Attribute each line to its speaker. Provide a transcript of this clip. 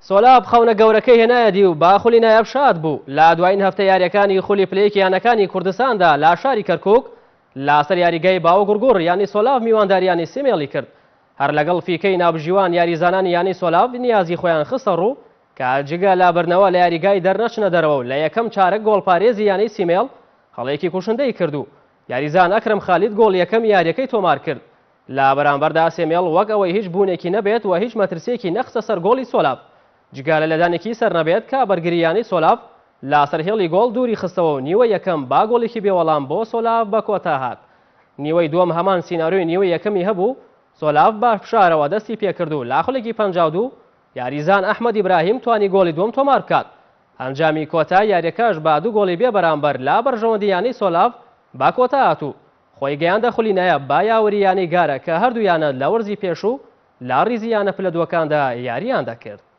Speaker 1: سۆلاڤ خەونە گەورەکەی هێنایە دی و بە خولی نایاب شاد بوو. لە دوایین هەفتە یارییەکانی خولی پلە یەکی یانەکانی کوردستاندا لە شاری کەرکوک لەسەر یاریگای باوەگوڕگوڕ یانەی سۆلاڤ میوانداری یانەی سێمێڵی کرد. هەر لەگەڵ فیکەی ناوبژیوان یاریزانانی یانەی سۆلاڤ نیازی خۆیان خستە ڕوو کە جگە لە بردنەوە لە یاریگای دەرنەچنە دەرەوە و لە یەکەم چارەک گۆڵپارێزی یانەی سیمێڵ هەڵەیەکی کوشندەی کرد و یاریزان ئەکرەم خالید گۆڵی یەکەمی یاریەکەی تۆمار کرد. لە بەرامبەردا سێمێڵ وەک ئەوەی هیچ بوونێکی نەبێت و هیچ مەترسییەکی نەخستە سەر گۆڵی سۆلاڤ جگە لە لێدانێکی سەر نەبێت کە بەرگری یانەی سۆلاڤ لەسەر هێڵی گۆڵ دووری خستەوە و نیوەی یەکەم با گۆڵێکی بێوەڵام بۆ سۆلاڤ بە کۆتا هات. نیوەی دووەم هەمان سیناریۆی نیوەی یەکەمی هەبوو، سۆلاڤ بە فشارەوە دەستی پێکرد و لە خولەکی 52 یاریزان ئەحمەد ئیبراهیم توانی گۆڵی دووەم تۆمار بکات. ئەنجامی کۆتای یاریەکەش بە دوو گۆڵی بێ بەرامبەر لە بەرژەوەندی یانەی سۆلاڤ بە کۆتا هات و خۆی گەیاندە خولی نایاب بە یاوەری یانەی گارە کە هەردوو یانە لە وەرزی پێشوو لە ریزی یانە پلە دووەکاندا یارییان دەکرد.